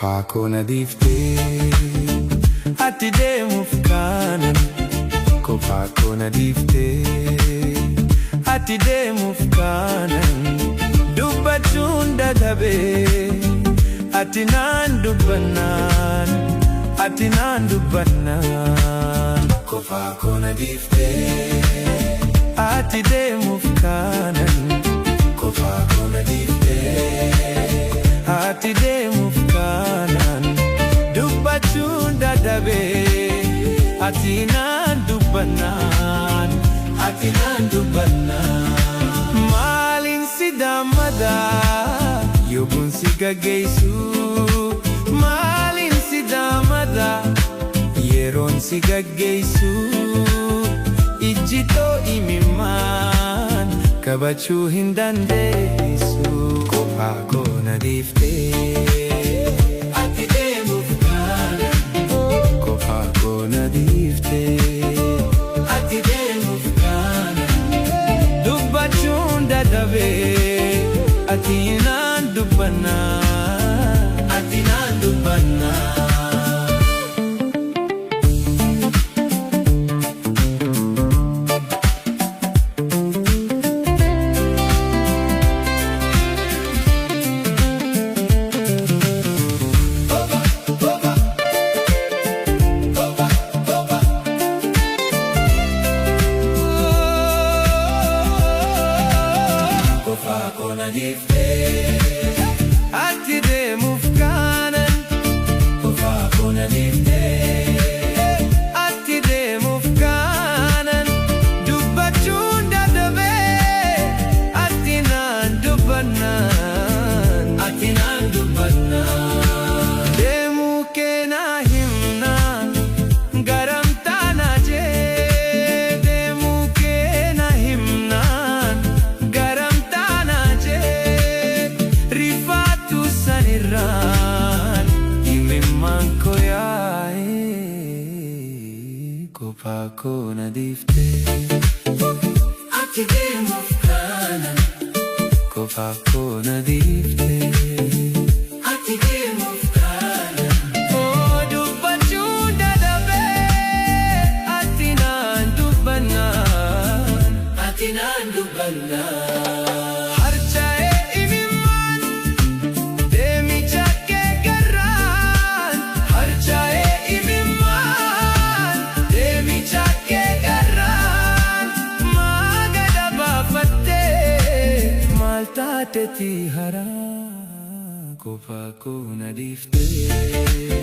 Kophaa koo na dhiiftee, ati deemuuf kaanan. Kophaa koo na dhiiftee, ati deemuuf kaanan. Dubbachuun dadhabee, ati naan dubbannaan, ati naan dubbannaan. Kophaa koo na dhiiftee, ati deemuuf kaanan. Kophaa koo na dhiiftee, ati deemuuf kaanan. Dubbachuun dadhabee, ati naan dubbannaan, ati naan dubbannaan. Maaliin si daamadaa yookuun si gaggeessu? Maaliin si daamadaa yeroon si gaggeessu? Ijji too imimmaan qabachuu hin dandeessu. Kophaa koo na dhiiftee, ati deemuuf kaanan. Kophaa koo na dhiiftee, ati deemuuf kaanan. Dubbachuun dadhabee, ati naan dubbannaan, ati naan dubbannaan. Kophaa koo na dhiiftee, ati deemuuf kaanan. Kophaa koo na dhiiftee, ati deemuuf kaanan. Dubbachuun dadhabee, ati naan dubbannaan, ati naan dubbannaan. Deemuu kee naa himnaan, garam taanaa jee? Deemuu kee na himnaan, garam taanaa jee? Rifaatu sanirraan imimmaan koo yaa'ee. Kophaa koo na dhiiftee, ati deemuuf kaanan. Kophaa koo na dhiiftee, ati deemuuf kaanan. Oh, dubbachuun dadhabee, ati naan dubbannaan, ati naan dubbannaan. Harca'ee imimmaan deemicha kee garraan. Harca'ee imimmaan deemicha kee garraan. Maagada baafattee, maal taateeti haraa? Kophaa koo na dhiiftee.